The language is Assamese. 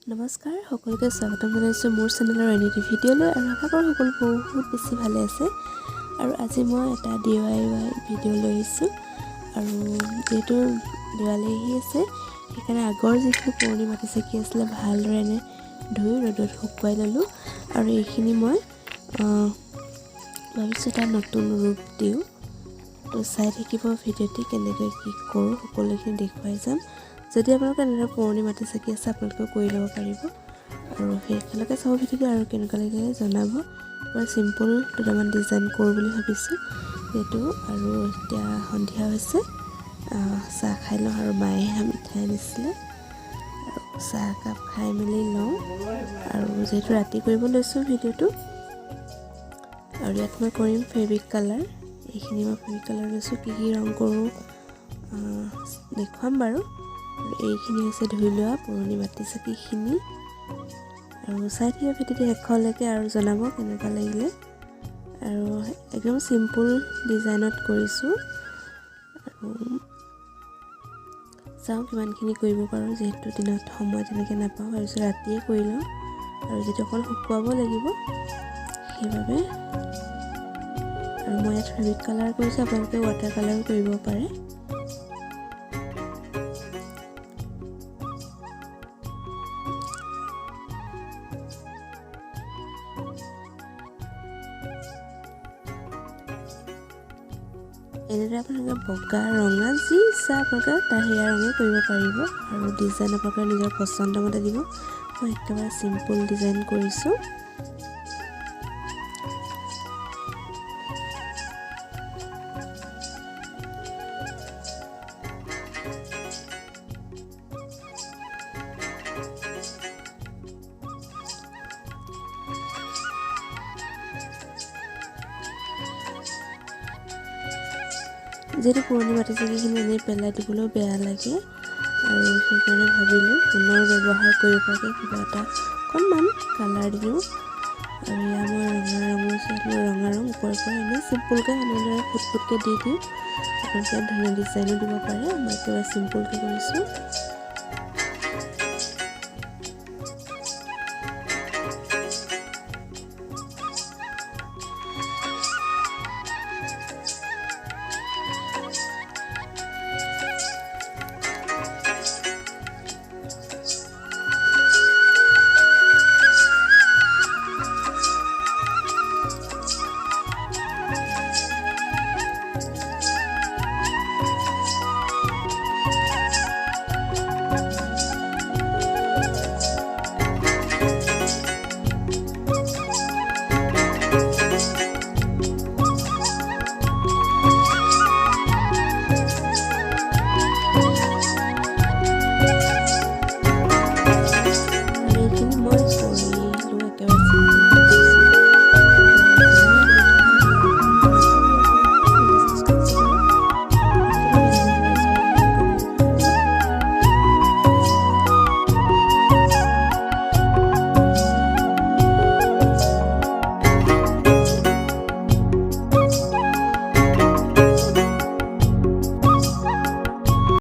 নমস্কাৰ, সকলোকে স্বাগতম জনাইছোঁ মোৰ চেনেলৰ এন এটি ভিডিঅ'লৈ আৰু আশা কৰোঁ সকলো বহুত বেছি ভালে আছে। আৰু আজি মই এটা ডিআইৱাই ভিডিঅ' লৈ আহিছোঁ। আৰু যিহেতু দেৱালী আহি আছে, সেইকাৰণে আগৰ যিখিনি পুৰণি মাটি চাকি আছিলে, ভালদৰে এনে ধুই ৰ'দত শুকুৱাই ল'লোঁ। আৰু এইখিনি মই ভাবিছোঁ এটা নতুন ৰূপ দিওঁ। তো চাই থাকিব ভিডিঅ'টি, কেনেকৈ কি কৰোঁ সকলোখিনি দেখুৱাই যাম। যদি আপোনালোকৰ এনেদৰে পুৰণি মাটি চাকি আছে, আপোনালোকেও কৰি ল'ব পাৰিব। আৰু সেইফালকে চাব ভিডিঅ'টো আৰু কেনেকুৱা লাগিলে জনাব। পূৰা চিম্পুল দুটামান ডিজাইন কৰোঁ বুলি ভাবিছোঁ সেইটো। আৰু এতিয়া সন্ধিয়া হৈছে, চাহ খাই লওঁ। আৰু মায়ে মিঠাই আনিছিলে আৰু চাহ একাপ খাই মেলি লওঁ। আৰু যিহেতু ৰাতি কৰিব লৈছোঁ ভিডিঅ'টো। আৰু ইয়াত মই কৰিম ফেব্ৰিক কালাৰ। এইখিনি মই ফেব্ৰিক কালাৰ লৈছোঁ, কি কি ৰং কৰোঁ দেখুৱাম বাৰু। আৰু এইখিনি হৈছে ধুই লোৱা পুৰণি মাটি চাকিখিনি। আৰু চাই থাকিব ভিডিঅ'টো শেষলৈকে আৰু জনাব কেনেকুৱা লাগিলে। আৰু একদম চিম্পুল ডিজাইনত কৰিছোঁ আৰু চাওঁ কিমানখিনি কৰিব পাৰোঁ। যিহেতু দিনত সময় তেনেকৈ নাপাওঁ, ভাবিছোঁ ৰাতিয়ে কৰি লওঁ। আৰু যিটো অকণ শুকুৱাব লাগিব, সেইবাবে। আৰু মই ইয়াত ফেব্ৰিক কালাৰ কৰিছোঁ, আপোনালোকে ৱাটাৰ কালাৰো কৰিব পাৰে। এনেদৰে আপোনালোকে বগা, ৰঙা, যি ইচ্ছা আপোনালোকে তাৰ সেয়া ৰঙে কৰিব পাৰিব। আৰু ডিজাইন আপোনালোকে নিজৰ পচন্দ মতে দিব। মই একেবাৰে চিম্পুল ডিজাইন কৰিছোঁ। যিহেতু পুৰণি মাটি চাকিখিনি এনেই পেলাই দিবলৈও বেয়া লাগে আৰু সেইকাৰণে ভাবিলোঁ পুনৰ ব্যৱহাৰ কৰিব পৰাকৈ কিবা এটা অকণমান কালাৰ দিওঁ। আৰু এয়া মই ৰঙা ৰং লৈছোঁ। ইয়াত মই ৰঙা ৰং ওপৰে পৰা এনেই চিম্পুলকৈ এনেদৰে ফুট ফুটকৈ দি দিওঁ। আপোনালোকে ধুনীয়া ডিজাইনো দিব পাৰে। মই একেবাৰে চিম্পুলকৈ কৰিছোঁ।